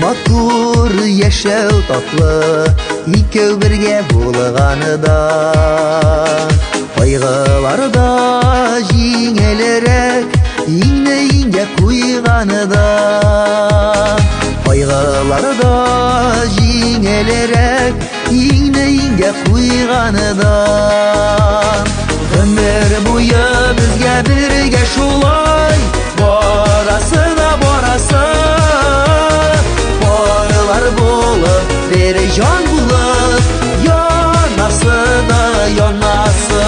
матур, яшәү татлы, икәү бергә булганда. Кайгылар да җиңелрәк, иңне иңгә куйганда. Кайгылар да җиңелрәк, иңне иңгә куйганда. Гомер буе безгә бергә шулай барасы да барасы. Парлар булып, бер җан булып, янасы да янасы.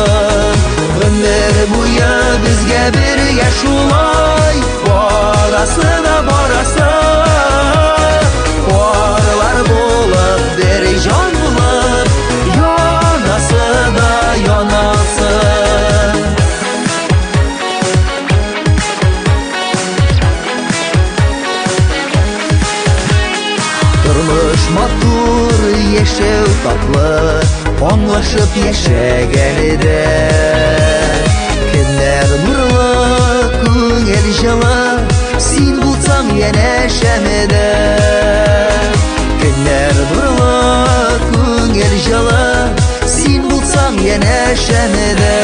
Гомер буе безгә бергә шулай барасы да барасы. Парлар булып, бер җан булып, янасы да янасы. Тормыш матур, яшәү татлы, аңлашып яшәгәндә. Көннәр нурлы, күңел җылы, син булсаң янәшәмдә. Көннәр нурлы, күңел җылы, син булсаң янәшәмдә.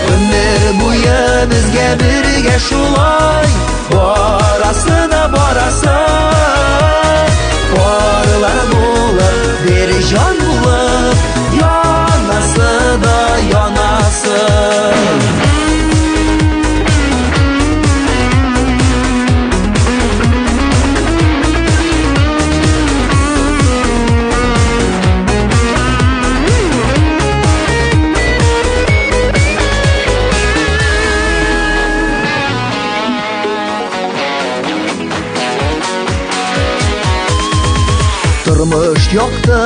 Гомер буе безгә бергә шулай барасы да барасы. Парлар булып, бер җан булып, янасы да янасы. Тормыш якты,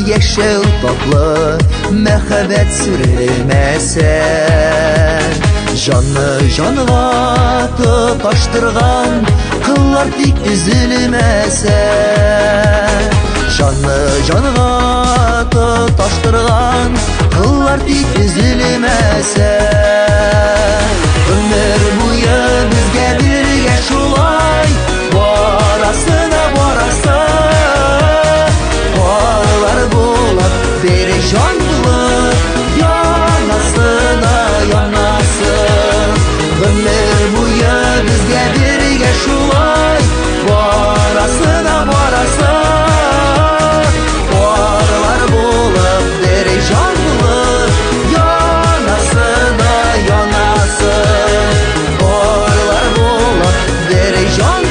яшәү татлы, мәхәббәт сүрелмәсә. Җанны җанга тоташтырган кыллар тик өзелмәсә. Җанны җанга тоташтырган кыллар тик өзелмәсә. Гомер буе безгә бергә шулай барасы да барасы. Парлар булып, бер җан булып, янасы да янасы. Гомер буе безгә бергә шулай барасы да барасы. Парлар булып, бер җан булып, янасы да янасы. Парлар булып, бер җан